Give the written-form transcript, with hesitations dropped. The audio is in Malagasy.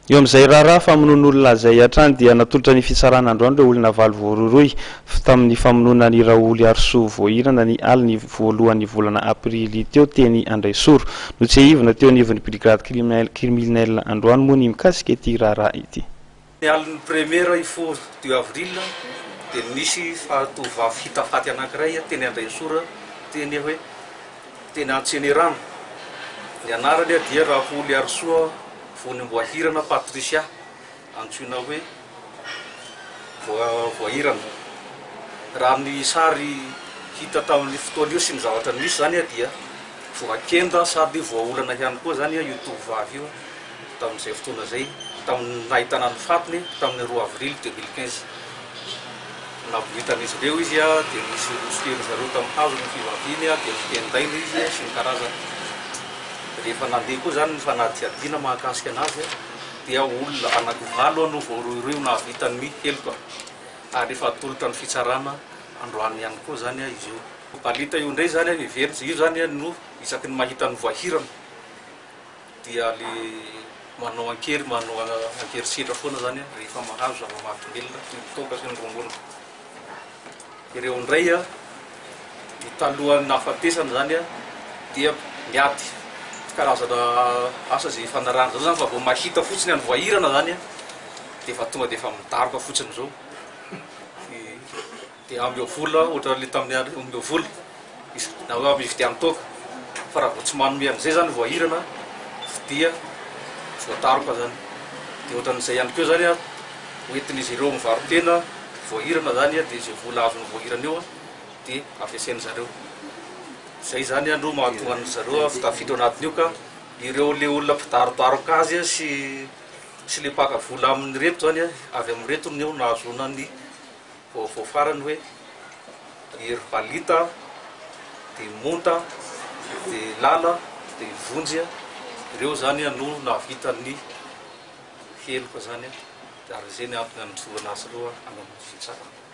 Eo amin'izay raharaha famonoan'olona izay hatrany dia natolotra ny fitsarana androany ireo olona valo voarohirohy tamin'ny famonoana an'i Raholiarisoa Voahirana ny alin'ny voalohan'ny volana aprily teo teny Andraisoro. Notsiahivina teo anivon'ny brigade criminelle androany moa ny mikasika ity raharaha ity. Ny alin'ny premier hifoha du avril dia nisy tovovavy hita faty anankiray teny Andraisoro teny hoe teny Antsenerano. Ny anarany dia Raholiarisoa Vonimboahirana Patricia, antsoina hoe Voahirana. Raha ny sary hita tamin'ny fotoana io sy ny zavatra nisy izany dia voakenda sady voaolana ihany koa izany io tovovavy io tamin'izay fotoana izay, tamin'ny nahitana ny fatiny tamin'ny roa avril 2015. Naboitan'izy ireo izy dia nisy nosokerin-dry zareo tamin'ny hazo ny fivaviany dia nokendaina izy sy ny karazany. Rehefa nandeha koa izany ny fanadihadiana mahakasika anazy dia olona anakivalo no voarohirohy ho nahavita ny heloka ary efa atolotra ny fitsarana androany ihany koa izany izy io. Balita io indray izany heverina, io izany no isaky ny mahita ny voahirana dia le manao ankery manao ankerisetra foana izany rehefa mahazo zava-mahadomelina toy ny toaka sy ny rongony. Ireo indray ny talohan'ny nahafatesany izany dia miady karazana asa izay ifanarahana izao izany fa vao mahita fotsiny an'i Voahirana izany dia efa tonga dia efa midaroka fotsiny izao. Dia omeo vola ohatran'ilay tamin'ny andro omeo vola na hoe mividiano toaka fa raha vao tsy manome an'izay izany Voahirana dia voadaroka izany. Dia ohatran'izay ihany koa izany hoentin'izy ireo mivaro-tena Voahirana izany dia izay vola azon'ny Voahirana eo dia ampiasain-dry zareo. Izay izany no mahatonga an-dry zareo tafiditra ao anatin'io ka ireo ilay olona mpidarodaroka azy sy sy ilay mpaka vola amin'ireto izany avy amin'ireto no nahazoana ny vaovao farany hoe i Hery Balita dia i Monta dia i Lala dia i Vonjy ireo izany no nahavita ny heloka izany ary izay ny antony anotsorana azy ireo any amin'ny fitsarana.